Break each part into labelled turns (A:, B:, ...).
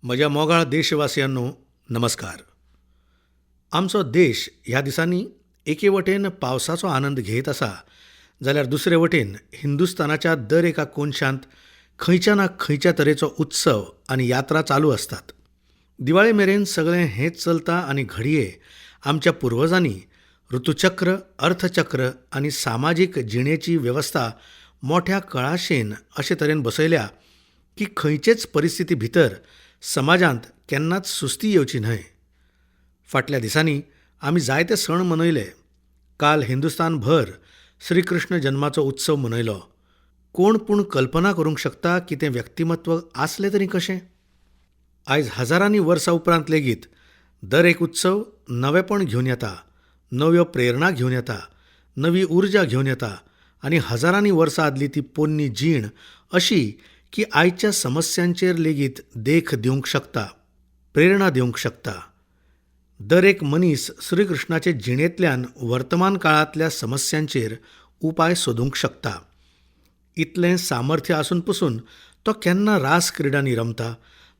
A: म्हज्या मोगाळ देशवासियांनो, नमस्कार. आमचो देश ह्या दिसांनी एके वटेन पावसाचो आनंद घेयत आसा जाल्यार दुसरे वटेन हिंदुस्थानाच्या दर एका कोनशांत खंयच्या ना खंयच्या तरेचो उत्सव आनी यात्रा चालू आसतात. दिवाळे मेरेन सगळें हेंच चलता आनी घडये आमच्या पुर्वजांनी ऋतुचक्र, अर्थचक्र आनी सामाजीक जिणेची वेवस्था मोठ्या कळाशेन अशे तरेन बसयल्या की खंयचेच परिस्थिती भितर समाजांत केन्नाच सुस्ती येवची न्हय. फाटल्या दिसांनी आमी जायते सण मनयले. काल हिंदुस्थानभर श्रीकृष्ण जन्माचो उत्सव मनयलो. कोण पूण कल्पना करूंक शकता की तें व्यक्तिमत्व आसलें तरी कशें? आयज हजारांनी वर्सां उपरांत लेगीत दर एक उत्सव नवेपण घेवन येता, नव्यो प्रेरणा घेवन येता, नवी उर्जा घेवन येता आनी हजारांनी वर्सां आदली ती पोन्नी जीण अशी की आयच्या समस्यांचेर लेगीत देख दिवंक शकता, प्रेरणा दिवंक शकता. दर एक मनीस श्रीकृष्णाचे जिणेंतल्यान वर्तमान काळांतल्या समस्यांचेर उपाय सोदूंक शकता. इतलें सामर्थ्य आसून पसून तो केन्ना रास क्रिडांनी रमता,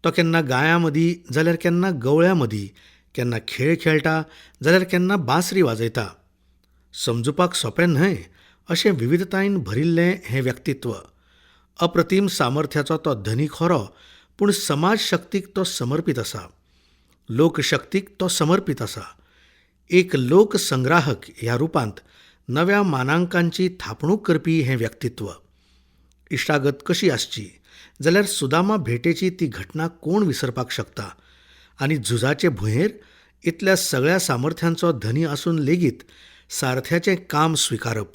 A: तो केन्ना गायां मदीं जाल्यार केन्ना गवळ्यां मदीं, केन्ना खेळ खेळटा जाल्यार केन्ना बांसरी वाजयता. समजुपाक सोंपें न्हय अशें विविधतायेन भरिल्लें हें व्यक्तित्व. अप्रतीम सामर्थ्याचो तो धनी खरो, पूण समाज शक्तीक तो समर्पीत आसा, लोकशक्तीक तो समर्पीत आसा. एक लोकसंग्राहक ह्या रुपांत नव्या मानांकांची थापणूक करपी हें व्यक्तित्व. इश्टागत कशी आसची जाल्यार सुदामा भेटेची ती घटना कोण विसरपाक शकता? आनी झुजाचे भुंयेर इतल्या सगळ्या सामर्थ्यांचो धनी आसून लेगीत सारथ्याचें काम स्विकारप.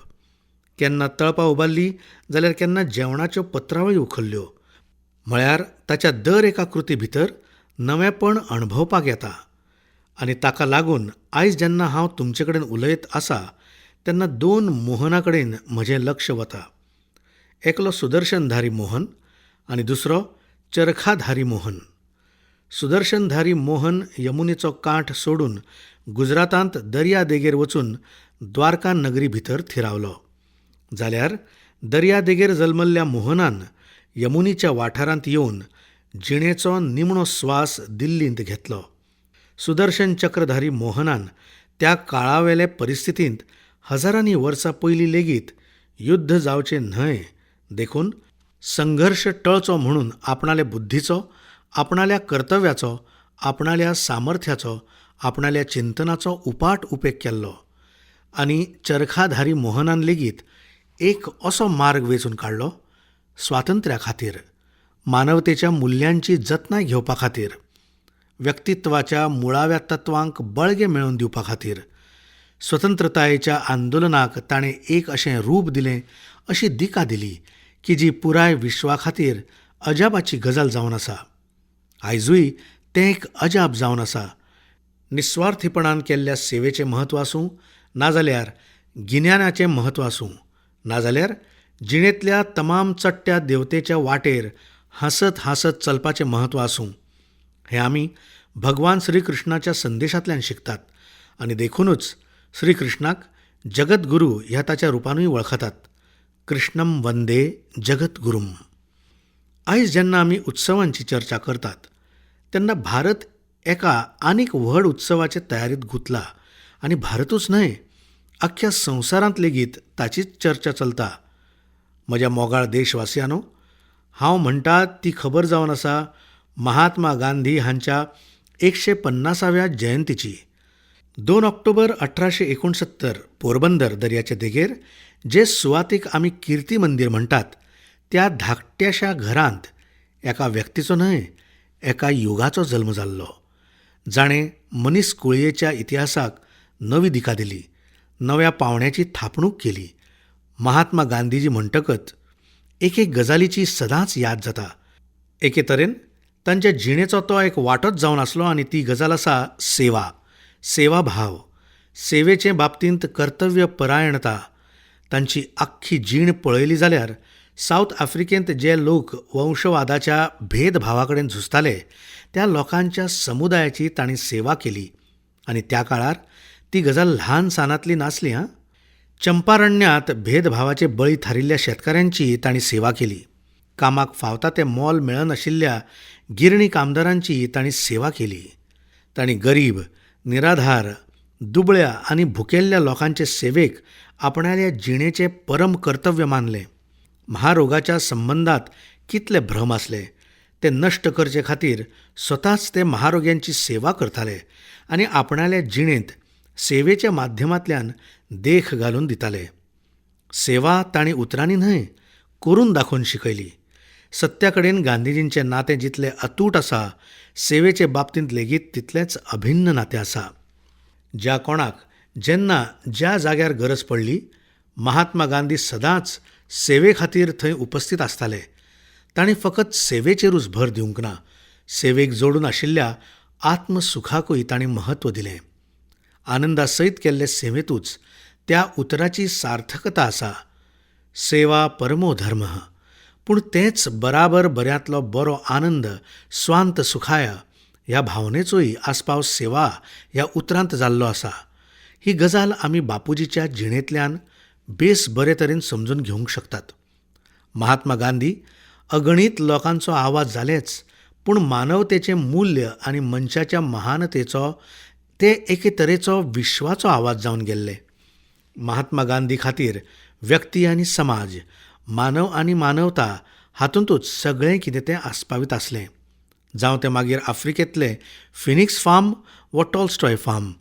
A: केन्ना तळपां उबारली जाल्यार केन्ना जेवणाच्यो पत्रावळी उखल्ल्यो. म्हळ्यार ताच्या दर एका कृती भितर नवेंपण अणभवपाक येता. आनी ताका लागून आयज जेन्ना हांव तुमचे कडेन उलयत आसा तेन्ना दोन मोहना कडेन म्हजें लक्ष वता. एकलो सुदर्शनधारी मोहन आनी दुसरो चरखाधारी मोहन. सुदर्शनधारी मोहन यमुनेचो कांठ सोडून गुजरातांत दर्या देगेर वचून द्वारका नगरी भितर थिरावलो, जाल्यार दर्या देगेर जल्मल्ल्या मोहनान यमुनीच्या वाठारांत येवन जिणेचो निमणो स्वास दिल्लींत घेतलो. सुदर्शन चक्रधारी मोहनान त्या काळावेले परिस्थितींत हजारांनी वर्सां पयलीं लेगीत युद्ध जावचें न्हय देखून संघर्श टळचो म्हणून आपणाले बुद्धीचो, आपणाल्या कर्तव्याचो, आपणाल्या सामर्थ्याचो, आपणाल्या चिंतनाचो उपाट उपेग केल्लो. आनी चरखाधारी मोहनान लेगीत एक असो मार्ग वेंचून काडलो स्वातंत्र्या खातीर, मानवतेच्या मुल्यांची जतनाय घेवपा खातीर, व्यक्तित्वाच्या मुळाव्या तत्वांक बळगें मेळोवन दिवपा खातीर. स्वतंत्रतायेच्या आंदोलनाक ताणें एक अशें रूप दिलें, अशी दिका दिली की जी पुराय विश्वा खातीर अजापाची गजाल जावन आसा. आयजूय तें एक अजाप जावन आसा. निस्वार्थीपणान केल्ल्या सेवेचें म्हत्व आसूं, नाजाल्यार गिन्यानाचें म्हत्व आसूं, नाजाल्यार जिणेंतल्या तमाम चडट्या देवतेच्या वाटेर हांसत हांसत चलपाचें म्हत्व आसूं, हें आमी भगवान श्रीकृष्णाच्या संदेशांतल्यान शिकतात. आनी देखुनूच श्रीकृष्णाक जगद्गुरू ह्या ताच्या रुपानूय वळखतात. कृष्णम वंदे जगद्गुरूम. आयज जेन्ना आमी उत्सवांची चर्चा करतात तेन्ना भारत एका आनीक व्हड उत्सवाचे तयारींत गुंतला. आनी भारतूच न्हय, अख्ख्या संवसारांत लेगीत ताचीच चर्चा चलता. म्हज्या मोगाळ देशवासियांनो, हांव म्हणटा ती खबर जावन आसा महात्मा गांधी हांच्या 150व्या जयंतीची. 2 ऑक्टोबर 1869 पोरबंदर दर्याचे देगेर जे सुवातीक आमी किर्ती मंदीर म्हणटात त्या धाकट्याशा घरांत एका व्यक्तीचो न्हय, एका युगाचो जल्म जाल्लो, जाणें मनीस कुळयेच्या इतिहासाक नवी दिका दिली, नव्या पावण्याची थापणूक केली. महात्मा गांधीजी म्हणटकच एक एक गजालीची सदांच याद जाता. एके तरेन तांच्या जिणेचो तो एक वांटोच जावन आसलो. आनी ती गजाल आसा सेवा, सेवाभाव, सेवेचे बाबतींत कर्तव्य परायणता. तांची आख्खी जीण पळयली जाल्यार सावथ आफ्रिकेंत जे लोक वंशवादाच्या भेदभावा कडेन झुजताले त्या लोकांच्या समुदायाची तांणी सेवा केली. आनी त्या काळार ती गजाल ल्हान सानांतली नासली. हां, चंपारण्यांत भेदभावाचे बळी थारिल्ल्या शेतकाऱ्यांची तांणी सेवा केली. कामाक फावता तें मोल मेळनाशिल्ल्या गिरणी कामदारांची तांणी सेवा केली. तांणी गरीब, निराधार, दुबळ्या आनी भुकेल्ल्या लोकांचे सेवेक आपणाल्या जिणेचें परम कर्तव्य मानलें. महारोगाच्या संबंदांत कितले भ्रम आसले ते नश्ट करचे खातीर स्वताच ते महारोग्यांची सेवा करताले आनी आपणाल्या जिणेंत सेवेच्या माध्यमांतल्यान देख घालून दिताले. सेवा तांणी उतरांनी न्हय, करून दाखोवन शिकयली. सत्या कडेन गांधीजींचें नातें जितलें अतूट आसा, सेवेचे बाबतींत लेगीत तितलेंच अभिन्न नातें आसा. ज्या कोणाक जेन्ना ज्या जाग्यार गरज पडली, महात्मा गांधी सदांच सेवे खातीर थंय उपस्थीत आसताले. तांणी फकत सेवेचेरूच भर दिवंक ना, सेवेक जोडून आशिल्ल्या आत्मसुखाकूय तांणी म्हत्व दिलें. आनंदा सयत केल्ले सेवेंतूच त्या उतराची सार्थकता आसा. सेवा परमो धर्म, पूण तेच बराबर बऱ्यांतलो बरो आनंद, स्वांत सुखाय ह्या भावनेचोय आस्पाव सेवा ह्या उतरांत जाल्लो आसा. ही गजाल आमी बापूजीच्या जिणेंतल्यान बेस बरे तरेन समजून घेवंक शकतात. महात्मा गांधी अगणीत लोकांचो आवाज जालेच, पूण मानवतेचें मूल्य आनी मनशाच्या महानतेचो ते एके तरेचो विश्वाचो आवाज जावन गेल्ले. महात्मा गांधी खातीर व्यक्ती आनी समाज, मानव आनी मानवता हातुंतूच सगळें कितें तें आस्पावीत आसलें. जावं तें मागीर आफ्रिकेंतलें फिनिक्स फार्म वा टॉलस्टॉय फार्म,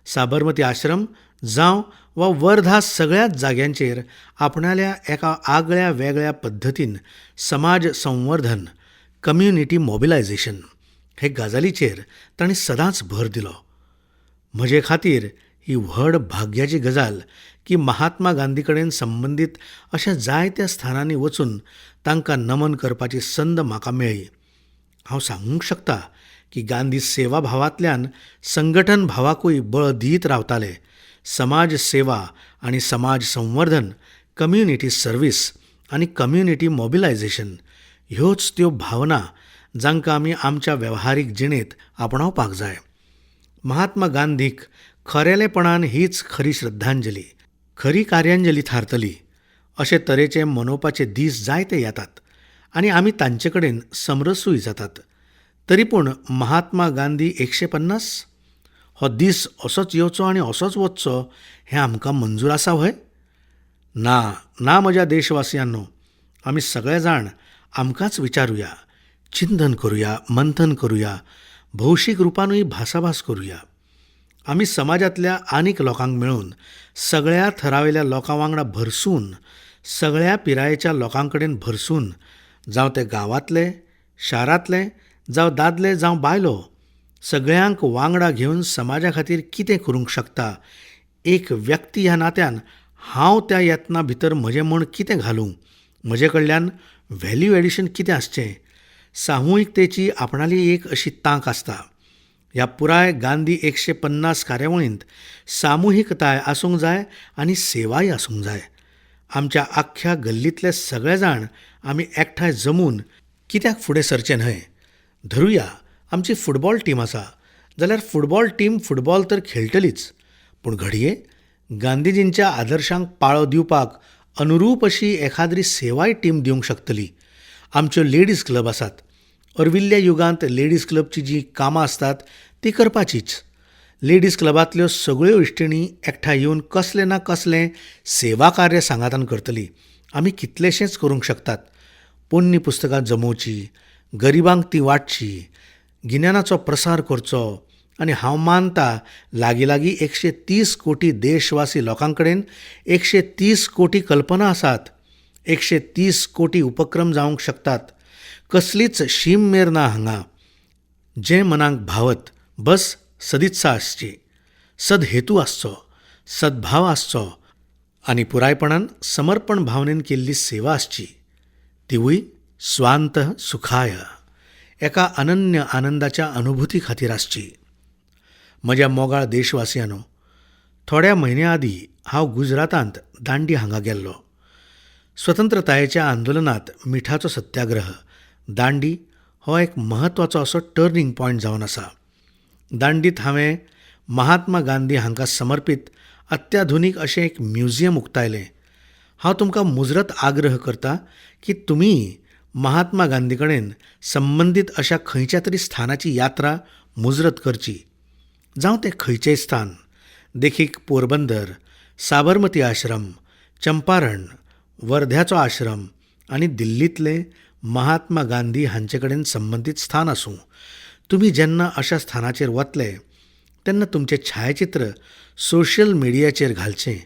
A: साबरमती आश्रम जावं वा वर्धा, सगळ्याच जाग्यांचेर आपणाल्या एका आगळ्या वेगळ्या पद्दतीन समाज संवर्धन, कम्युनिटी मोबिलायझेशन हे गजालीचेर तांणी सदांच भर दिलो. म्हजे खातीर ही व्हड भाग्याची गजाल की महात्मा गांधी कडेन संबंदीत अशा जायत्या स्थानांनी वचून तांकां नमन करपाची संद म्हाका मेळ्ळी. हांव सांगूंक शकता की गांधी सेवा भावांतल्यान संघटन भावाकूय बळ दीत रावताले. समाज सेवा आनी समाज संवर्धन, कम्युनिटी सर्वीस आनी कम्युनिटी मोबिलायझेशन ह्योच त्यो भावना जांकां आमी आमच्या वेव्हारीक जिणेंत आपणावपाक जाय. महात्मा गांधीक खरेलेपणान हीच खरी श्रद्धांजली, खरी कार्यांजली थारतली. अशे तरेचे मनोवपाचे दीस जायते येतात आनी आमी तांचे कडेन समरसूय जातात. तरी पूण महात्मा गांधी 150 हो दीस असोच येवचो आनी असोच वचचो हें आमकां मंजूर आसा व्हय? ना ना म्हज्या देशवासियांनो, आमी सगळे जाण आमकांच विचारुया, चिंतन करुया, मंथन करुया, भौशीक रुपानूय भासाभास करुया. आमी समाजांतल्या आनीक लोकांक मेळून, सगळ्या थरावेल्या लोकां वांगडा भरसून, सगळ्या पिरायेच्या लोकां कडेन भरसून, जावं ते गांवांतले, शारांतले, जावं दादले जावं बायलो, सगळ्यांक वांगडा घेवन समाजा खातीर कितें करूंक शकता, एक व्यक्ती ह्या नात्यान हांव त्या यत्ना भितर म्हजें म्हूण कितें घालूं, म्हजे कडल्यान व्हॅल्यू एडिशन कितें आसचें, सामुहीकतेची आपणाली एक अशी तांक आसता. ह्या पुराय गांधी 150 कार्यावळींत सामुहीकताय आसूंक जाय आनी सेवाय आसूंक जाय. आमच्या आख्ख्या गल्लींतले सगळे जाण आमी एकठांय जमून कित्याक फुडें सरचें न्हय? धरुया आमची फुटबॉल टीम आसा जाल्यार फुटबॉल टीम फुटबॉल तर खेळटलीच, पूण घडये गांधीजींच्या आदर्शांक पाळो दिवपाक अनुरूप अशी एखाद्री सेवाय टीम दिवंक शकतली. आमच्यो लेडीज क्लब आसात. अर्विल्ल्या युगांत लेडीज क्लबची जीं कामां आसतात तीं करपाचीच. लेडीज क्लबांतल्यो सगळ्यो इश्टिणी एकठांय येवन कसलें ना कसलें सेवा कार्य सांगातान करतली. आमी कितलेशेंच करूंक शकतात. पोन्नी पुस्तकां जमोवची, गरिबांक तीं वांटची, गिन्यानाचो प्रसार करचो. आनी हांव मानता लागीं लागीं 130 कोटी देशवासी लोकां कडेन 130 कोटी कल्पना आसात, 130 कोटी उपक्रम जावंक शकतात. कसलीच शीम मेर ना हांगा. जें मनाक भावत बस सदित्सा आसची, सदहेतू आसचो, सद्भाव आसचो आनी पुरायपणान समर्पण भावनेन केल्ली सेवा आसची, तिवूय स्वांत सुखाय, एका अनन्य आनंदाच्या अनुभूती खातीर आसची. म्हज्या मोगाळ देशवासियांनो, थोड्या म्हयन्या आदीं हांव गुजरातांत दांडी हांगा गेल्लो. स्वतंत्रतायेच्या आंदोलनांत मिठाचो सत्याग्रह दांडी हो एक म्हत्वाचो असो टर्निंग पॉयंट जावन आसा. दांडीत हांवें महात्मा गांधी हांकां समर्पीत अत्याधुनीक अशें एक म्युझियम उक्तायलें. हांव तुमकां मुजरत आग्रह करता की तुमी महात्मा गांधी कडेन संबंदीत अशा खंयच्या तरी स्थानाची यात्रा मुजरत करची. जावं तें खंयचेंय स्थान, देखीक पोरबंदर, साबरमती आश्रम, चंपारण, वर्ध्याचो आश्रम आनी दिल्लींतलें महात्मा गांधी हांचे कडेन संबंदीत स्थान आसूं. तुमी जेन्ना अशा स्थानाचेर वतले तेन्ना तुमचें छायाचित्र सोशल मिडियाचेर घालचें.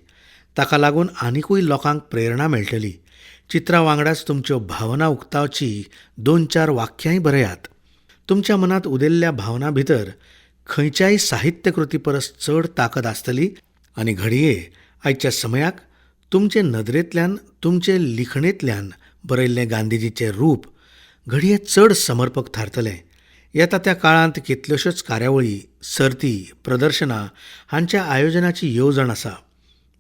A: ताका लागून आनिकूय लोकांक प्रेरणा मेळटली. चित्रां वांगडाच तुमच्यो भावना उक्तावची दोन चार वाक्यांय बरयात. तुमच्या मनांत उदेल्ल्या भावनां भितर खंयच्याय साहित्यकृती परस चड ताकद आसतली आनी घडये आयच्या समयाक तुमचे नदरेंतल्यान, तुमचे लिखणेंतल्यान बरयल्लें गांधीजीचें रूप घडये चड समर्पक थारतलें. येता त्या काळांत कितल्योश्योच कार्यावळी, सर्ती, प्रदर्शनां हांच्या आयोजनाची येवजण आसा.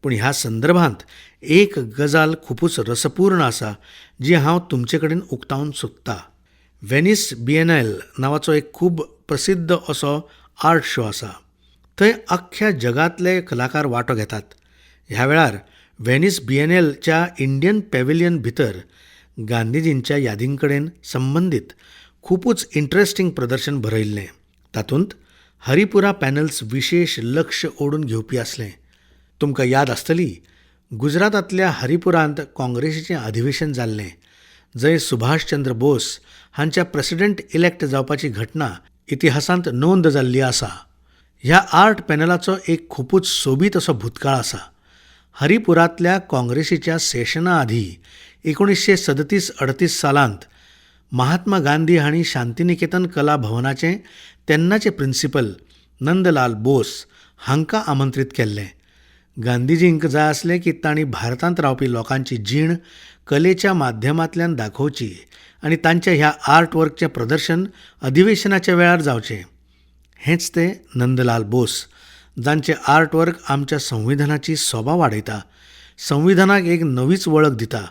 A: पूण ह्या संदर्भांत एक गजाल खुबूच रसपूर्ण आसा जी हांव तुमचे कडेन उक्तावन सोदतां. व्हेनीस बिएनल नांवाचो एक खूब प्रसिद्ध असो आर्ट शो आसा. थंय अख्ख्या जगांतले कलाकार वांटो घेतात. ह्या वेळार व्हेनीस बिएनलच्या इंडियन पॅव्हिलियन भितर गांधीजींच्या यादीं कडेन संबंदीत खुबूच इंटरेस्टींग प्रदर्शन भरयल्लें. तातूंत हरिपुरा पॅनल्स विशेश लक्ष ओडून घेवपी आसलें. तुमकां याद आसतली, गुजरातांतल्या हरिपुरांत काँग्रेसीचें अधिवेशन जाल्लें, जंय सुभाषचंद्र बोस हांच्या प्रेसिडेंट इलेक्ट जावपाची घटना इतिहासांत नोंद जाल्ली आसा. ह्या आर्ट पॅनलाचो एक खुबूच सोबीत असो भूतकाळ आसा. हरिपुरांतल्या काँग्रेसीच्या सेशना आदीं 1937-38 सालांत महात्मा गांधी हांणी शांतिनिकेतन कला भवनाचे तेन्नाचे प्रिन्सिपल नंदलाल बोस हांकां आमंत्रीत केल्लें. गांधीजींक जाय आसलें की तांणी भारतांत रावपी लोकांची जीण कलेच्या माध्यमांतल्यान दाखोवची आनी तांच्या ह्या आर्ट वर्कचें प्रदर्शन अधिवेशनाच्या वेळार जावचें. हेंच ते नंदलाल बोस, जांचें आर्ट वर्क आमच्या संविधानाची सोबा वाडयता, संविधानाक एक नवीच वळख दिता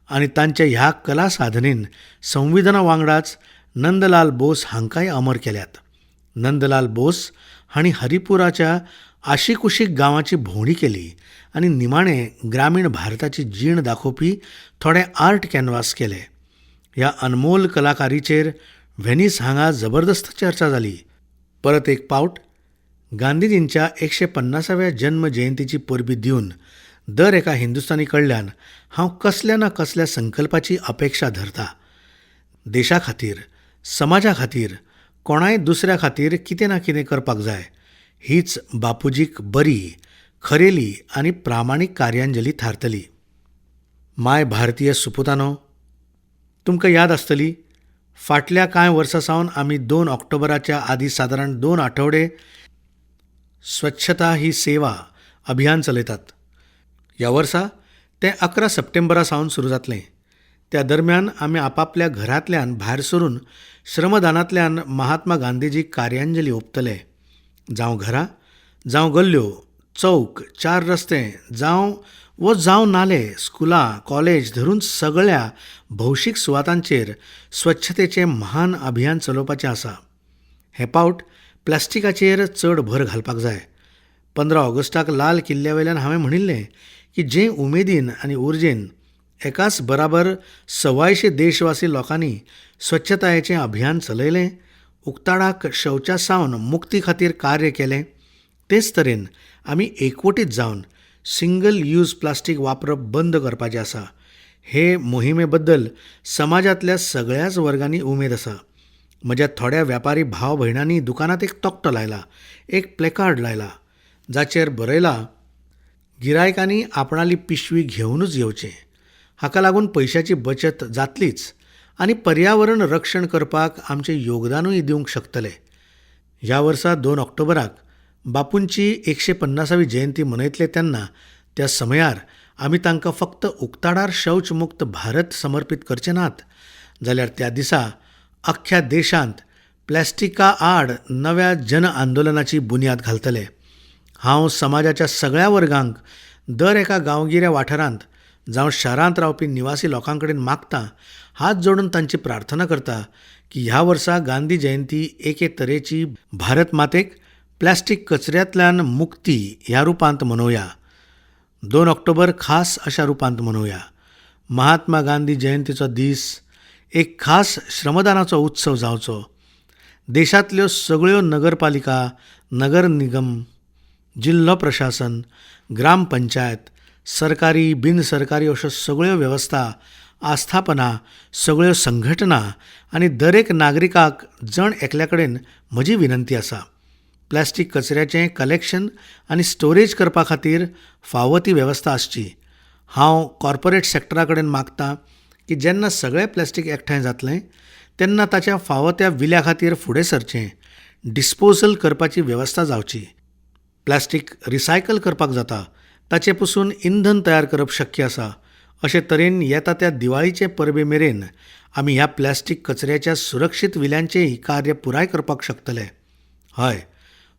A: आनी तांच्या ह्या कला साधनेन संविधाना वांगडाच नंदलाल बोस हांकांय अमर केल्यात. नंदलाल बोस हांणी हरिपुराच्या आशिकुशीक गांवाची भोंवडी केली आनी निमाणें ग्रामीण भारताची जीण दाखोवपी थोडे आर्ट कॅनवास केले. ह्या अनमोल कलाकारीचेर व्हेनीस हांगा जबरदस्त चर्चा जाली. परत एक पावट गांधीजींच्या 150व्या जन्म जयंतीची परबी दिवन दर एका हिंदुस्तानी कडल्यान हांव कसल्या ना कसल्या संकल्पाची अपेक्षा धरता. देशा खातीर, समाजा खातीर, कोणाय दुसऱ्या खातीर कितें ना कितें करपाक जाय, हीच बापूजीक बरी, खरेली आनी प्रामाणीक कार्यांजली थारतली. माय भारतीय सुपुतानो, तुमकां याद आसतली, फाटल्या कांय वर्सां सावन आमी 2 ऑक्टोबराच्या आदीं सादारण 2 आठवडे स्वच्छता ही सेवा अभियान चलयतात. ह्या वर्सा तें 11 सप्टेंबरा सावन सुरू जातलें. त्या दरम्यान आमी आपापल्या घरांतल्यान भायर सरून श्रमदानांतल्यान महात्मा गांधीजीक कार्यांजली ओंपतले. जावं घरां, जावं गल्ल्यो, चौक, 4 रस्ते, जावं वो जावं नाले, स्कुलां, कॉलेज धरून सगळ्या भौशीक सुवातांचेर स्वच्छतेचें महान अभियान चलोवपाचें आसा. हे पावट प्लास्टिकाचेर चड भर घालपाक जाय. 15 ऑगस्टाक लाल किल्ल्या वयल्यान हांवें म्हणिल्लें की जे उमेदीन आनी उर्जेन एकाच बराबर 125 देशवासी लोकांनी स्वच्छतायेचें अभियान चलयलें, उक्ताडाक शौचा सावन मुक्ती खातीर कार्य केलें, तेच तरेन आमी एकवटीत जावन सिंगल यूज प्लास्टीक वापरप बंद करपाचें आसा. हे मोहिमे बद्दल समाजांतल्या सगळ्याच वर्गांनी उमेद आसा. म्हज्या थोड्या व्यापारी भाव भयणांनी दुकानांत एक तकटो लायला, एक प्लेकार्ड लायला, जाचेर बरयला, गिरायकांनी आपणाली पिशवी घेवनूच येवचें. हाका लागून पयशाची बचत जातलीच आनी पर्यावरण रक्षण करपाक आमचें योगदानूय दिवंक शकतले. ह्या वर्सा 2 ऑक्टोबराक बापूंची 150वी जयंती मनयतले तेन्ना त्या समयार आमी तांकां फक्त उक्ताडार शौचमुक्त भारत समर्पीत करचे नात, जाल्यार त्या दिसा अख्ख्या देशांत प्लास्टिका आड नव्या जन आंदोलनाची बुन्याद घालतले. हांव समाजाच्या सगळ्या वर्गांक दर एका गांवगिऱ्या वाठारांत जावं शारांत रावपी निवासी लोकां कडेन मागता, हात जोडून तांची प्रार्थना करता की ह्या वर्सा गांधी जयंती एके तरेची भारत मातेक प्लास्टीक कचऱ्यांतल्यान मुक्ती ह्या रुपांत मनोवया. 2 ऑक्टोबर खास अशा रुपांत मनोवया. महात्मा गांधी जयंतीचो दीस एक खास श्रमदानाचो उत्सव जावचो. देशांतल्यो सगळ्यो नगरपालिका, नगर निगम, जिल्लो प्रशासन, ग्रामपंचायत, सरकारी, बिनसरकारी अश्यो सगळ्यो वेवस्था, आस्थापनां, सगळ्यो संघटना आनी दरेक नागरिकाक जण एकल्या कडेन म्हजी विनंती आसा. प्लास्टीक कचऱ्याचें कलेक्शन आनी स्टोरेज करपा खातीर फावो ती वेवस्था आसची. हांव कॉर्पोरेट सॅक्टरा कडेन मागतां की जेन्ना सगळें प्लास्टीक एकठांय जातलें तेन्ना ताच्या फावो त्या विल्या खातीर फुडें सरचें, डिस्पोजल करपाची वेवस्था जावची. प्लास्टीक रिसायकल करपाक जाता, ताचे पसून इंधन तयार करप शक्य आसा. अशे तरेन येता त्या दिवाळीचे परबे मेरेन आमी ह्या प्लास्टीक कचऱ्याच्या सुरक्षीत विल्यांचेंय कार्य पुराय करपाक शकतले. हय,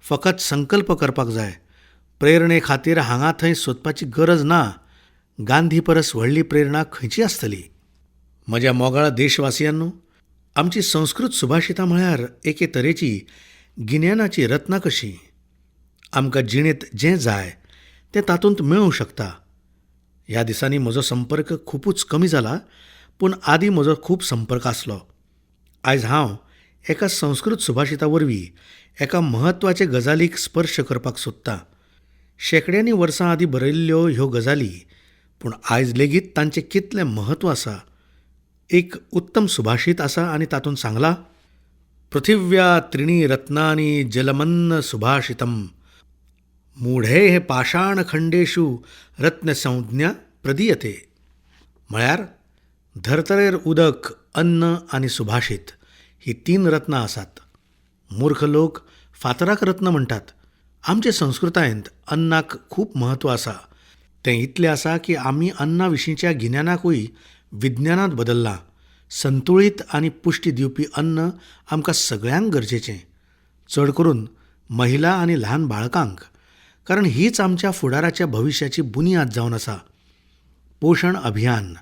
A: फकत संकल्प करपाक जाय. प्रेरणे खातीर हांगा थंय सोदपाची गरज ना. गांधी परस व्हडली प्रेरणा खंयची आसतली? म्हज्या मोगाळ देशवासियांनो, आमची संस्कृत सुभाषितां म्हळ्यार एके तरेची गिन्यानाची रत्नां कशीं. आमकां जिणेंत जें जाय तें तातूंत मेळूंक शकता. ह्या दिसांनी म्हजो संपर्क खुबूच कमी जाला, पूण आदीं म्हजो खूब संपर्क आसलो. आयज हांव एका संस्कृत सुभाषिता वरवीं एका म्हत्वाचे गजालीक स्पर्श करपाक सोदतां. शेंकड्यांनी वर्सां आदीं बरयल्ल्यो ह्यो गजाली, पूण आयज लेगीत तांचें कितलें म्हत्व आसा. एक उत्तम सुभाषित आसा आनी तातूंत सांगलां, पृथिव्या त्रिणी रत्नानी जलमन्न सुभाषितम मूढैः पाषाणखंडेषु रत्नसंज्ञा प्रदीयते. म्हळ्यार धर्तरेर उदक, अन्न आनी सुभाषित ही तीन रत्नां आसात. मूर्ख लोक फातराक रत्न म्हणटात. आमचे संस्कृतायेंत अन्नाक खूब म्हत्व आसा. तें इतलें आसा की आमी अन्ना विशींच्या गिन्यानाकूय विज्ञानांत बदल्लां. संतुळीत आनी पुश्टी दिवपी अन्न आमकां सगळ्यांक गरजेचें, चड करून महिला आनी ल्हान बाळकांक, कारण हीच आमच्या फुडाराच्या भविश्याची बुन्याद जावन आसा. पोशण अभियान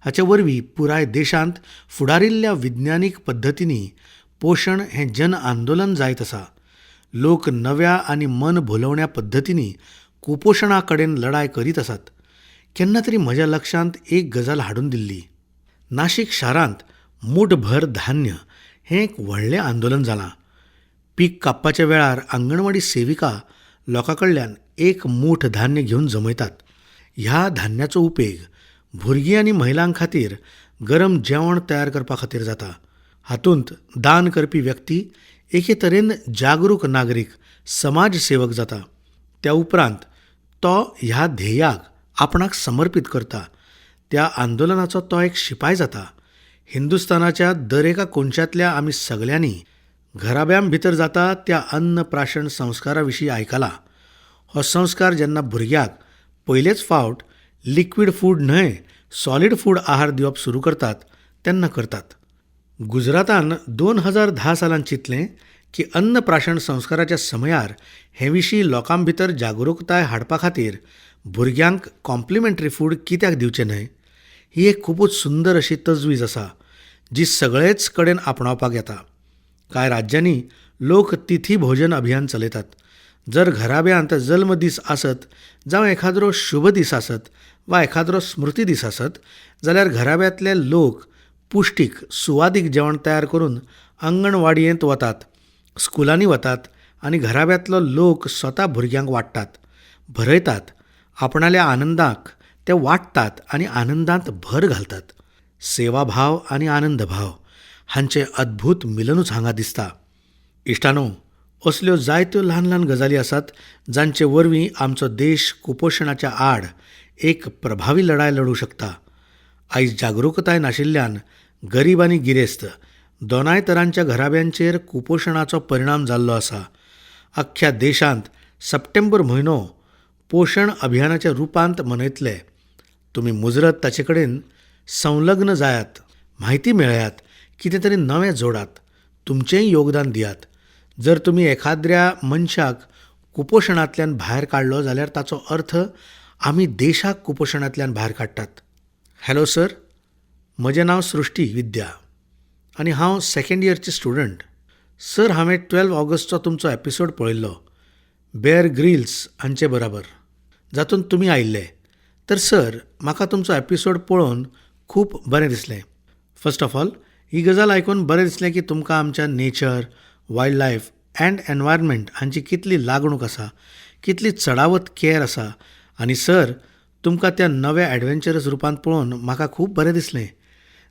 A: हाचे वरवीं पुराय देशांत फुडारिल्ल्या विज्ञानीक पद्दतींनी पोशण हें जन आंदोलन जायत आसा. लोक नव्या आनी मन भुलोवण्या पद्दतींनी कुपोशणा कडेन लढाय करीत आसात. केन्ना तरी म्हज्या लक्षांत एक गजाल हाडून दिल्ली. नाशिक शारांत मूठभर धान्य हें एक व्हडलें आंदोलन जालां. पीक कापपाच्या वेळार आंगणवाडी सेविका लोकां कडल्यान एक मूठ धान्य घेवन जमयतात. ह्या धान्याचो उपेग भुरगीं आनी महिलां खातीर गरम जेवण तयार करपा खातीर जाता. हातूंत दान करपी व्यक्ती एके तरेन जागरूक नागरीक, समाज सेवक जाता. त्या उपरांत तो ह्या ध्येयाक आपणाक समर्पीत करता. त्या आंदोलनाचो तो एक शिपाय जाता. हिंदुस्थानाच्या दरेका कोनशांतल्या आमी सगल्यांनी घराब्यां भितर जाता त्या अन्न प्राशन संस्कारा विशीं आयकलां. हो संस्कार जेन्ना भुरग्याक पयलेच फावट लिक्वीड फूड न्हय, सॉलीड फूड आहार दिवप सुरू करतात तेन्ना करतात. गुजरातान 2010 सालान चिंतलें की अन्न प्राशन संस्काराच्या समयार हे विशीं लोकां भितर जागरुकताय हाडपा खातीर भुरग्यांक कॉम्प्लिमेंटरी फूड कित्याक दिवचें न्हय. ही एक खुबूच सुंदर अशी तजवीज आसा जी सगळेच कडेन आपणावपाक येता. कांय राज्यांनी लोक तिथी भोजन अभियान चलयतात. जर घराब्यांत जल्मदीस आसत जावं एखाद्रो शुभ दीस आसत वा एखाद्रो स्मृती दीस आसत जाल्यार घराब्यांतले लोक पुश्टीक सुवादीक जेवण तयार करून अंगणवाडयेंत वतात, स्कुलांनी वतात आनी घराब्यांतलो लोक स्वता भुरग्यांक वाडटात, भरयतात, आपणाल्या आनंदाक ते वाडटात आनी आनंदांत भर घालतात. सेवाभाव आनी आनंदभाव हांचें अद्भूत मिलनूच हांगा दिसता. इश्टानो, असल्यो जायत्यो ल्हान ल्हान गजाली आसात जांचे वरवीं आमचो देश कुपोशणाच्या आड एक प्रभावी लढाय लढूं शकता. आयज जागरुकताय नाशिल्ल्यान गरीब आनी गिरेस्त दोनाय तरांच्या घराब्यांचेर कुपोशणाचो परिणाम जाल्लो आसा. अख्ख्या देशांत सप्टेंबर म्हयनो पोशण अभियानाच्या रुपांत मनयतले. तुमी मुजरत ताचे कडेन संलग्न जायात, म्हायती मेळयात, कितें तरी नवें जोडात, तुमचेंय योगदान दियात. जर तुमी एखाद्र्या मनशाक कुपोशणांतल्यान भायर काडलो जाल्यार ताचो अर्थ आमी देशाक कुपोशणांतल्यान भायर काडटात. हॅलो सर, म्हजें नांव सृश्टी विद्या आनी हांव सेकंड इयरची स्टुडंट. सर, हांवें 12 ऑगस्टचो तुमचो एपिसोड पळयल्लो बेअर ग्रिल्स हांचे बराबर, जातूंत तुमी आयिल्ले. तर सर, म्हाका तुमचो एपिसोड पळोवन खूब बरें दिसलें. फर्स्ट ऑफ ऑल, ही गजाल आयकून बरें दिसलें की तुमकां आमच्या nature, wild life and environment हांची कितली लागणूक आसा, कितली चडावत कॅर आसा आनी सर तुमकां त्या नव्या एडवेंचरस रुपांत पळोवन म्हाका खूब बरें दिसलें.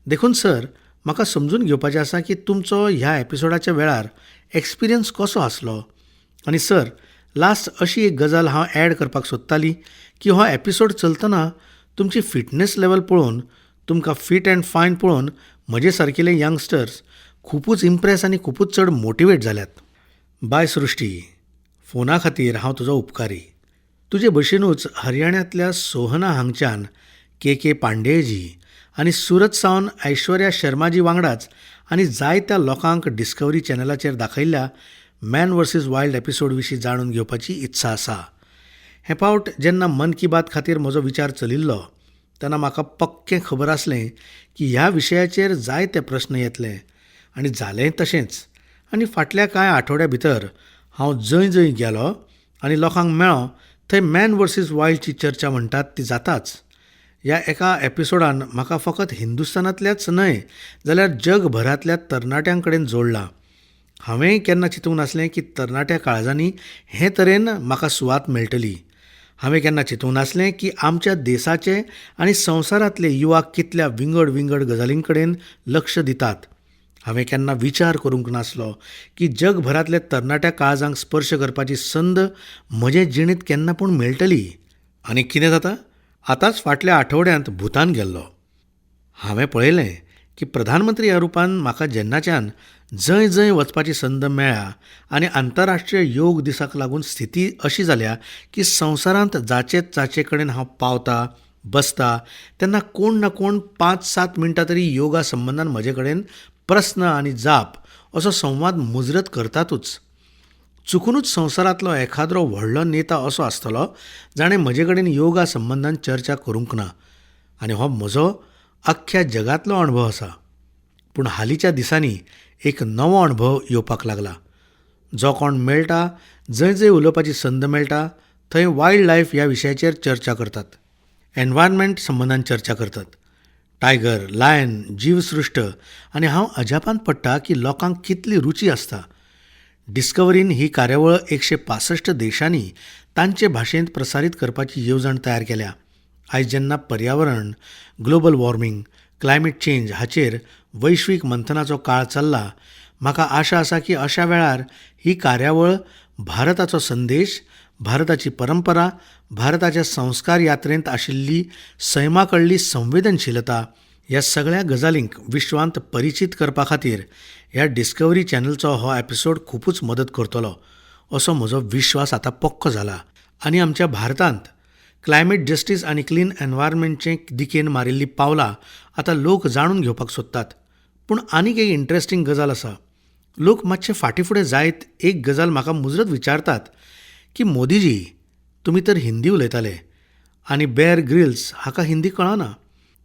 A: देखून सर म्हाका समजून घेवपाचें आसा की तुमचो ह्या एपिसोडाच्या वेळार एक्सपिरियन्स कसो आसलो. आनी सर लास्ट अशी एक गजाल हांव एड करपाक सोदताली की हो एपिसोड चलतना तुमची फिटनेस लेवल पळोवन, तुमकां फिट एंड फायन पळोवन म्हजे सारकिले यंगस्टर्स खुबूच इम्प्रेस आनी खुबूच चड मोटिवेट जाल्यात. बाय सृश्टी, फोना खातीर हांव तुजो उपकारी. तुजे भशेनूच हरियाणांतल्या सोहना हांगच्यान के के पांडेयजी आनी सुरत सावन ऐश्वर्या शर्माजी वांगडाच आनी जायत्या लोकांक डिस्कवरी चॅनलाचेर दाखयल्ल्या मॅन वर्सीस वायल्ड एपिसोड विशीं जाणून घेवपाची इत्सा आसा. हे फावट जेन्ना मन की बात खातीर म्हजो विचार चलिल्लो तेन्ना म्हाका पक्कें खबर आसलें की ह्या विशयाचेर जायते प्रस्न येतले आनी जालेंय तशेंच. आनी फाटल्या कांय आठवड्या भितर हांव जंय जंय गेलो आनी लोकांक मेळ्ळो थंय मॅन वर्सीस वायल्डची चर्चा म्हणटात ती जाताच. ह्या एका एपिसोडान म्हाका फकत हिंदुस्थानांतल्याच न्हय जाल्यार जगभरांतल्या तरणाट्यां कडेन जोडला. हांवेंय केन्ना चिंतूंक नासलें की तरणाट्या काळजांनी हे तरेन म्हाका सुवात मेळटली. हांवें केन्ना चिंतूंक नासलें की आमच्या देसाचे आनी संवसारांतले युवा कितल्या विंगड विंगड गजालीं कडेन लक्ष दितात. हांवें केन्ना विचार करूंक नासलो की जगभरांतल्या तरणाट्या काळजांक स्पर्श करपाची संद म्हजे जिणेंत केन्ना पूण मेळटली. आनी कितें जाता, आतांच फाटल्या आठवड्यांत भूतान गेल्लो. हांवें पळयलें की प्रधानमंत्री ह्या रुपान म्हाका जेन्नाच्यान जंय जंय वचपाची संद मेळ्ळ्या आनी आंतरराष्ट्रीय योग दिसाक लागून स्थिती अशी जाल्या की संवसारांत जाचे जाचे कडेन हांव पावता, बसता तेन्ना कोण ना कोण 5-7 मिनटां तरी योगा संबंदान म्हजे कडेन प्रस्न आनी जाप असो संवाद मुजरत करतातूच. चुकुनूच संवसारांतलो एखाद्रो व्हडलो नेता असो आसतलो जाणें म्हजे कडेन योगा संबंदान चर्चा करूंक ना आनी हो म्हजो अख्ख्या जगांतलो अणभव आसा. पूण हालींच्या दिसांनी एक नवो अणभव येवपाक लागला. जो कोण मेळटा, जंय जंय उलोवपाची संद मेळटा थंय वायल्ड लायफ ह्या विशयाचेर चर्चा करतात, एनवायरमेंट संबंदान चर्चा करतात, टायगर, लायन, जीवसृश्ट. आनी हांव अजापांत पडटा की लोकांक कितली रुची आसता. डिस्कवरीन ही कार्यावळ 165 देशांनी तांचे भाशेंत प्रसारीत करपाची येवजण तयार केल्या. आयज जेन्ना पर्यावरण, ग्लोबल वॉर्मिंग, क्लायमेट चेंज हाचेर वैश्वीक मंथनाचो काळ चल्ला, म्हाका आशा आसा की अशा वेळार ही कार्यावळ भारताचो संदेश, भारताची परंपरा, भारताच्या संस्कार यात्रेंत आशिल्ली सैमा कडली संवेदनशीलता ह्या सगळ्या गजालींक विश्वांत परिचीत करपा खातीर ह्या डिस्कवरी चॅनलचो हो एपिसोड खुबूच मदत करतलो असो म्हजो विश्वास आतां पक्को जाला. आनी आमच्या भारतांत क्लायमेट जस्टीस आनी क्लीन एनवायरमेंटचे दिकेन मारिल्लीं पावलां आतां लोक जाणून घेवपाक सोदतात. पूण आनीक एक इंट्रस्टींग गजाल आसा. लोक मातशे फाटीं फुडें जायत एक गजाल म्हाका मुजरत विचारतात की मोदीजी, तुमी तर हिंदी उलयताले आनी बेअर ग्रिल्स हाका हिंदी कळना,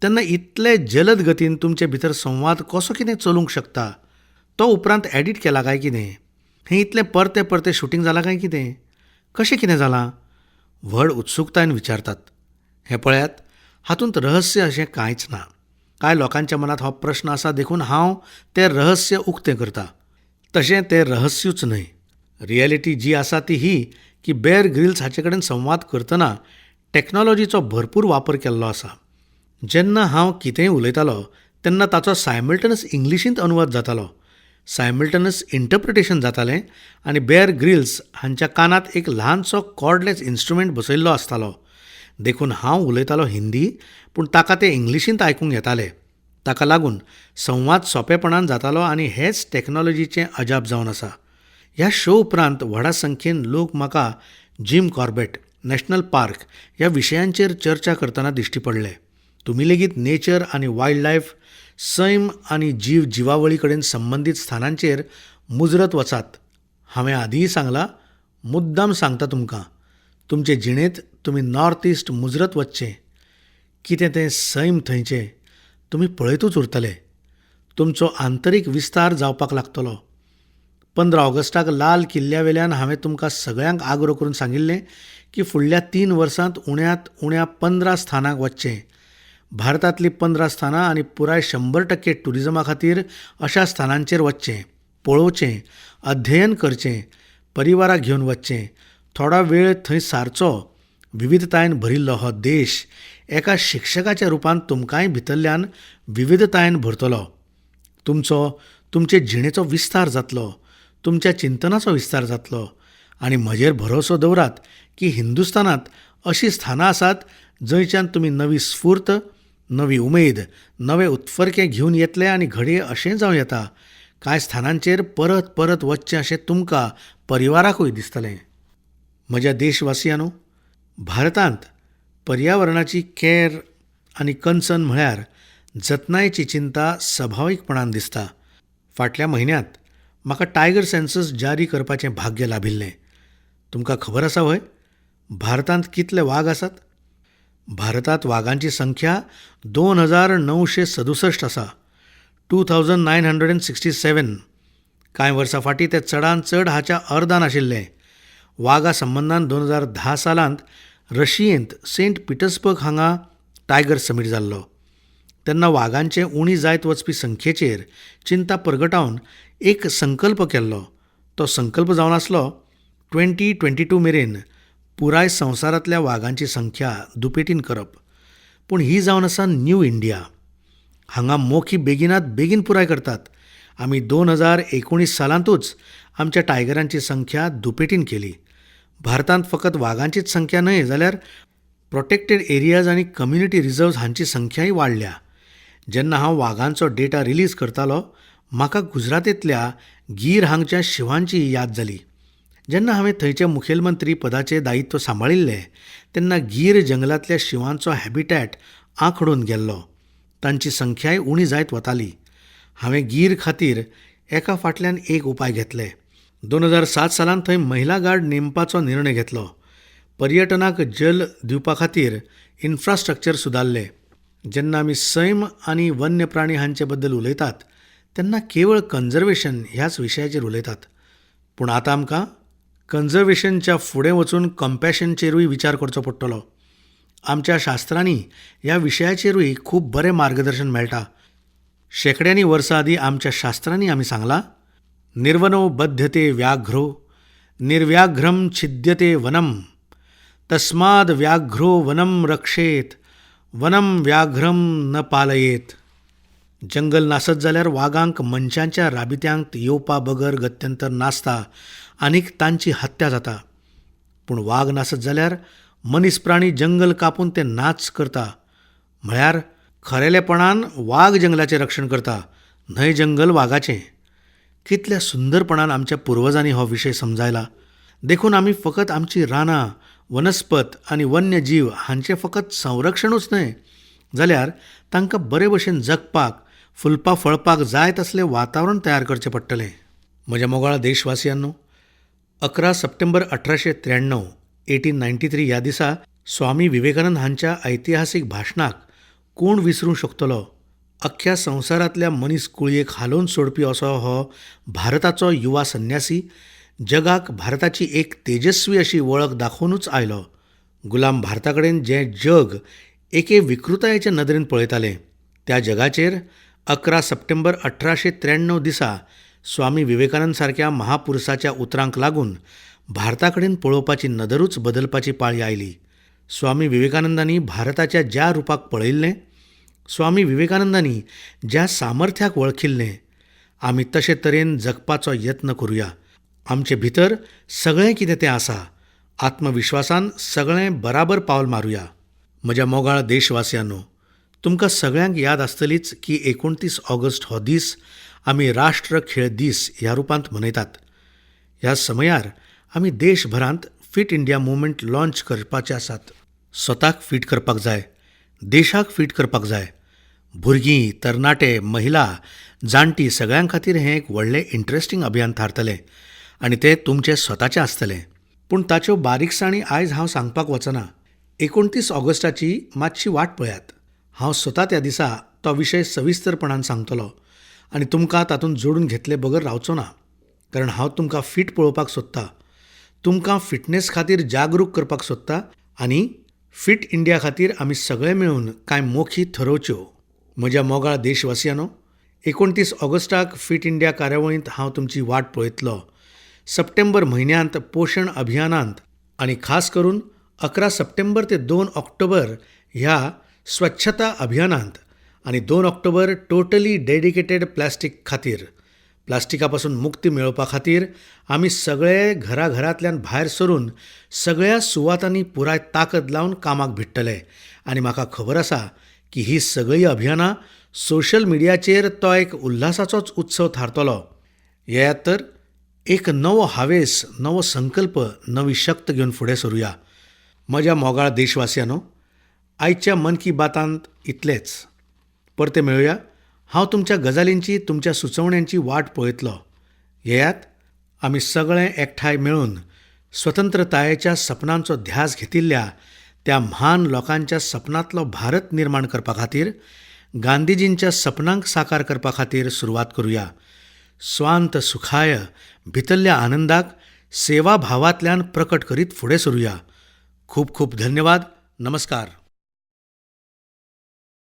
A: तेन्ना इतले जलद गतीन तुमचे भितर संवाद कसो कितें चलूंक शकता? तो उपरांत एडिट केला काय कितें? हें इतलें परतें परतें शुटींग जालां काय कितें? कशें कितें जालां? व्हड उत्सुकतायेन विचारतात. हें पळयात, हातूंत रहस्य अशें कांयच ना. कांय लोकांच्या मनांत हो प्रस्न आसा देखून हांव तें रहस्य उक्तें करता. तशें तें रहस्यूच न्हय. रियलिटी जी आसा ती ही की बेअर ग्रिल्स हाचे कडेन संवाद करतना टॅक्नॉलॉजीचो भरपूर वापर केल्लो आसा. जेन्ना हांव कितेंय उलयतालो तेन्ना ताचो सायमल्टनस इंग्लिशींत अनुवाद जातालो, सायमल्टनस इंटरप्रिटेशन जातालें आनी बेअर ग्रिल्स हांच्या कानांत एक ल्हानसो कॉर्डलेस इन्स्ट्रुमेंट बसयल्लो आसतालो. देखून हांव उलयतालो हिंदी, पूण ताका तें इंग्लिशींत आयकूंक येतालें. ताका लागून संवाद सोंपेपणान जातालो आनी हेच टॅक्नॉलॉजीचें अजाप जावन आसा. ह्या शो उपरांत व्हडा संख्येन लोक म्हाका जिम कॉर्बेट, नॅशनल पार्क ह्या विशयांचेर चर्चा करतना दिश्टी पडले. तुमी लेगीत नेचर आनी वायल्ड लायफ, सैम आनी जीव जिवावळी कडेन संबंदीत स्थानांचेर मुजरत वचात. हांवें आदींय सांगलां, मुद्दाम सांगता तुमकां, तुमचे जिणेंत तुमी नॉर्थ इस्ट मुजरत वचचें. कितें तें सैम थंयचें तुमी पळयतूच उरतले. तुमचो आंतरीक विस्तार जावपाक लागतलो. 15 ऑगस्टाक लाल किल्ल्यावेल्यान हांवें तुमकां सगळ्यांक आग्रो करून सांगिल्लें की फुडल्या 3 वर्सांत उण्यांत उण्या 15 स्थानांक वचचें. भारतांतलीं 15 स्थानां आनी पुराय 100% टुरिजमा खातीर अशा स्थानांचेर वचचें, पळोवचें, अध्ययन करचें, परिवाराक घेवन वचचें, थोडो वेळ थंय सारचो. विविधतायेन भरिल्लो हो देश एका शिक्षकाच्या रुपान तुमकांय भितरल्यान विविधतायेन भरतलो. तुमचो तुमचे जिणेचो विस्तार जातलो, तुमच्या चिंतनाचो विस्तार जातलो आनी म्हजेर भरवंसो दवरात की हिंदुस्थानांत अशीं स्थानां आसात जंयच्यान तुमी नवी स्फूर्त, नवी उमेद, नवे उत्फर्के घेवन येतले आनी घडये अशेंय जावं येता, कांय स्थानांचेर परत परत वचचें अशें तुमकां परिवाराकूय दिसतलें. म्हज्या देशवासियांनो, भारतांत पर्यावरणाची कॅर आनी कन्सर्न म्हळ्यार जतनायेची चिंता सभावीकपणान दिसता. फाटल्या म्हयन्यांत म्हाका टायगर सेन्सस जारी करपाचें भाग्य लाभिल्लें. तुमकां खबर आसा व्हय भारतांत कितले वाग आसात? भारतांत वागांची संख्या 2967 आसा, 2967. कांय वर्सां फाटीं ते चडांत चड हाच्या अर्दान आशिल्ले. वागा संबंदान 2010 सालांत रशियेंत सेंट पिटर्सबर्ग हांगा टायगर समीट जाल्लो तेन्ना वागांचे उणी जायत वचपी संख्येचेर चिंता परगटावन एक संकल्प केल्लो. तो संकल्प जावन आसलो 2022 मेरेन पुराय संवसारांतल्या वागांची संख्या दुपेटीन करप. पूण ही जावन आसा न्यू इंडिया. हांगा मोखी बेगिनात बेगीन पुराय करतात. आमी 2019 सालांतूच आमच्या टायगरांची संख्या दुपेटीन केली. भारतांत फकत वागांचीच संख्या न्हय जाल्यार प्रोटेक्टेड एरियाज आनी कम्युनिटी रिजर्व्स हांची संख्याय वाडल्या. जेन्ना हांव वागांचो डेटा रिलीज करतालो म्हाका गुजरातेंतल्या गीर हांगच्या शिंवांची याद जाली. जेन्ना हांवें थंयचे मुखेलमंत्री पदाचें दायित्व सांबाळिल्लें तेन्ना गीर जंगलांतल्या शिंवांचो हॅबिटॅट आंखडून गेल्लो. तांची संख्याय उणी जायत वताली. हांवें गीर खातीर एका फाटल्यान एक उपाय घेतले. 2007 सालांत थंय महिला गार्ड नेमपाचो निर्णय घेतलो. पर्यटनाक जल दिवपा खातीर इन्फ्रास्ट्रक्चर सुदारलें. जेन्ना आमी सैम आनी वन्य प्राणी हांचे बद्दल उलयतात तेन्ना केवळ कन्जर्वेशन ह्याच विशयाचेर उलयतात. पूण आतां आमकां कन्जर्वेशनच्या फुडें वचून कम्पॅशनचेरूय विचार करचो पडटलो. आमच्या शास्त्रांनी ह्या विशयाचेरूय खूब बरें मार्गदर्शन मेळटा. शेंकड्यांनी वर्सां आदीं आमच्या शास्त्रांनी आमी सांगलां, निर्वनो बध्यते व्याघ्रो निर्व्याघ्रम छिद्यते वनम तस्माद व्याघ्रो वनम रक्षेत वनम व्याघ्रम न पालयेत. जंगल नासत जाल्यार वागांक मनशांच्या राबित्यांक येवपा बगर गत्यंतर नासता आनीक तांची हत्या जाता. पूण वाग नासत जाल्यार मनीस प्राणी जंगल कापून ते नाच करता. म्हळ्यार खरेलेपणान वाग जंगलाचें रक्षण करता, न्हय जंगल वागाचें. कितल्या सुंदरपणान आमच्या पुर्वजांनी हो विशय समजायला. देखून आमी फकत आमची रानां, वनस्पत आनी वन्यजीव हांचें फकत संरक्षणूच न्हय जाल्यार तांकां बरे भशेन जगपाक, फुलपा फळपाक जाय तसलें वातावरण तयार करचें पडटलें. म्हज्या मोगाळ देशवासियांनो, 11 सप्टेंबर 1893 1893 ह्या दिसा स्वामी विवेकानंद हांच्या ऐतिहासीक भाशणाक कोण विसरूंक शकतलो? अख्ख्या संवसारांतल्या मनीस कुळयेक हालोवन सोडपी असो हो भारताचो युवा संन्यासी जगाक भारताची एक तेजस्वी अशी वळख दाखोवनूच आयलो. गुलाम भारता कडेन जें जग एके विकृतायेचे नदरेन पळयतालें त्या जगाचेर 11 सप्टेंबर 1893 दिसा स्वामी विवेकानंद सारक्या महापुरुषाच्या उतरांक लागून भारता कडेन पळोवपाची नदरूच बदलपाची पाळी आयली. स्वामी विवेकानंदांनी भारताच्या ज्या रुपाक पळयिल्लें, स्वामी विवेकानंदांनी ज्या सामर्थ्याक वळखिल्लें, आमी तशे तरेन जगपाचो यत्न करुया. आमचे भितर सगळें कितें तें आसा. आत्मविश्वासान सगळें बराबर पावल मारुया. म्हज्या मोगाळ देशवासियांनो, तुमकां सगळ्यांक याद आसतलीच की 29 ऑगस्ट हो दीस आमी राष्ट्र खेळ दीस ह्या रुपांत मनयतात. ह्या समयार आमी देशभरांत फिट इंडिया मुवमेंट लॉन्च करपाचे आसात. स्वताक फिट करपाक जाय, देशाक फिट करपाक जाय. भुरगीं, तरणाटे, महिला, जाणटी सगळ्यां खातीर हें एक व्हडलें इंट्रस्टींग अभियान थारतलें आनी तें तुमचें स्वताचें आसतलें. पूण ताच्यो बारीकसाणी आयज हांव सांगपाक वचना. 29 ऑगस्टाची मातशी वाट पळयात. हांव स्वता त्या दिसा तो विशय सविस्तरपणान सांगतलो आनी तुमकां तातूंत जोडून घेतले बगर रावचो ना. कारण हांव तुमकां फिट पळोवपाक सोदता, तुमकां फिटनेस खातीर जागरूक करपाक सोदता आनी फिट इंडिया खातीर आमी सगळे मेळून कांय मोखी थरोवच्यो. म्हज्या मोगाळ देशवासियांनो, 29 ऑगस्टाक फिट इंडिया कार्यावळींत हांव तुमची वाट पळयतलो. सप्टेंबर म्हयन्यांत पोशण अभियानांत आनी खास करून 11 सप्टेंबर ते 2 ऑक्टोबर ह्या स्वच्छता अभियानांत आनी 2 ऑक्टोबर टोटली डेडिकेटेड प्लास्टीक खातीर, प्लास्टिका पसून मुक्ती मेळोवपा खातीर आमी सगळे घराघरांतल्यान भायर सरून सगळ्या सुवातांनी पुराय ताकद लावन कामाक भिडटले. आनी म्हाका खबर आसा की ही सगळीं अभियानां सोशल मिडियाचेर तो एक उल्हासाचोच उत्सव थारतलो. येयात तर एक नवो हावेस, नवो संकल्प, नवी शक्त घेवन फुडें सरुया. म्हज्या मोगाळ देशवासियांनो, आयच्या मन की बातांत इतलेंच. परते मेळुया. हांव तुमच्या गजालींची, तुमच्या सुचोवण्यांची वाट पळयतलो. येयात आमी सगळे एकठांय मेळून स्वतंत्रतायेच्या सपनांचो ध्यास घेतिल्ल्या त्या म्हान लोकांच्या सपनांतलो भारत निर्माण करपा खातीर, गांधीजींच्या सपनांक साकार करपा खातीर सुरवात करुया. स्वांत सुखाय भितरल्या आनंदाक सेवाभावांतल्यान प्रकट करीत फुडें सरुया. खूब खूब धन्यवाद. नमस्कार.